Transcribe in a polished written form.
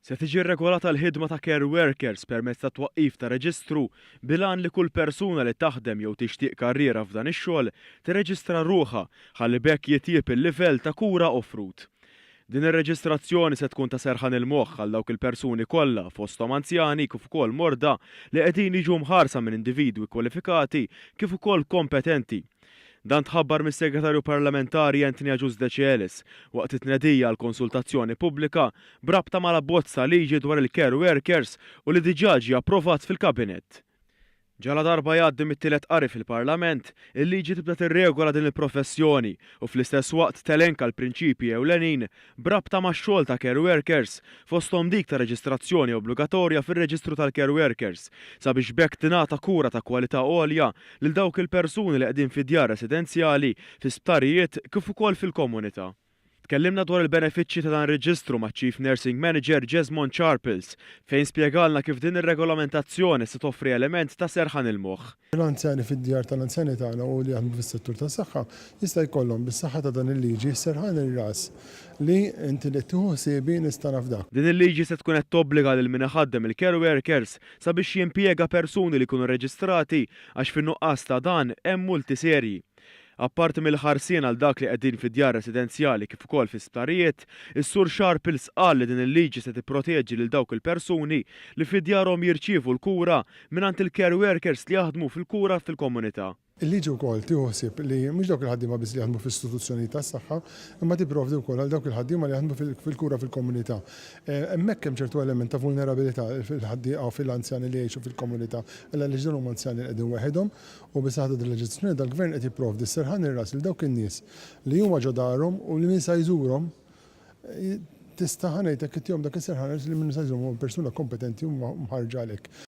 Se tiġi rregolata l-ħidma ta' care workers permezz ta' twaqqif ta' reġistru bil-għan li kull persuna li taħdem jew tixtieq karriera f'dan ix-xogħol tirreġistra ruħha ħalli b'hekk jitjieb il-livell ta' kura offrut. Din ir-reġistrazzjoni se tkun ta' serħan il-moħħ għal dawk il-persuni kollha fosthom anzjani kif ukoll morda li qegħdin jiġu mħarsa minn individwi kwalifikati kif ukoll kompetenti. Dan tħabbar mis-Segretarju Parlamentari Anthony Agius Decelis waqt it-tnedija għal konsultazzjoni pubblika b'rabta mal-abbozz ta' liġi dwar il-care workers u li diġà ġie approvat fil-Kabinett. Ġaladarba jgħaddi mit-tielet qari fil-Parlament, il-liġi tibda tirregola din il-professjoni u fl-istess waqt telenka l-prinċipji ewlenin b'rabta max-xogħol ta' care workers, fosthom dik ta' reġistrazzjoni obbligatorja fir-reġistru tal-care workers, sabiex b'hekk tingħata kura ta' kwalità għolja lil dawk il-persuni li qegħdin fi djar residenzjali, fi sptarijiet kif ukoll fil-komunità. Tkellimna dwar il-benefiċċji ta' dan ir-reġistru maċ-Chief Nursing Manager Jesmond Sharples fejn spjegalna kif din ir-regolamentazzjoni se toffri element ta' serħan il-moħħ. L-anzjani fid-djar tal-anzjani tagħna u li jaħdmu fis-settur tas-saħħa jista' jkollhom bis-saħħa ta' dan il-liġi serħan ir-ras li inti li tieħu ħsiebi nista' nafdak. Din il-liġi se tkun qed tobbliga lil min iħaddem il-care workers sabiex jimpjega persuni li jkunu reġistrati għax fin-nuqqas ta' dan hemm multi serji. Apparti mill-ħarsien għal dak li qegħdin fi djar residenzjali kif ukoll fi sptarijiet, is-Sur Sharples qal li din il-liġi se tipproteġi lil dawk il-persuni li fi djarhom jirċievu l-kura mingħand il-care workers li jaħdmu fil-kura fil-komunità. Il-liġi wkoll tieħu ħsieb li mhux dawk il-ħaddiema biss li jaħdmu fl-istituzzjonijiet tas-saħħa, imma tipprovdi wkoll għal dawk il-ħaddiema li jaħdmu fil-kura fil-komunità. Hemmhekk hemm ċertu element ta' vulnerabilità fil-ħaddiema u fil-anzjani li jgħixu fil-komunità, għaliex dawn huma anzjani li qegħdin waħedhom u bis-saħħa ta' din il-leġiżlazzjoni dal-Gvern qed jipprovdi s-serħan ir-ras lil dawk in-nies li huma ġo darhom u li min sa jżurhom tista' ħa ngħidlek ittihom dak is-serħan ir-ras li min sa jżurhom huwa persuna kompetenti u mħarrġa għalhekk.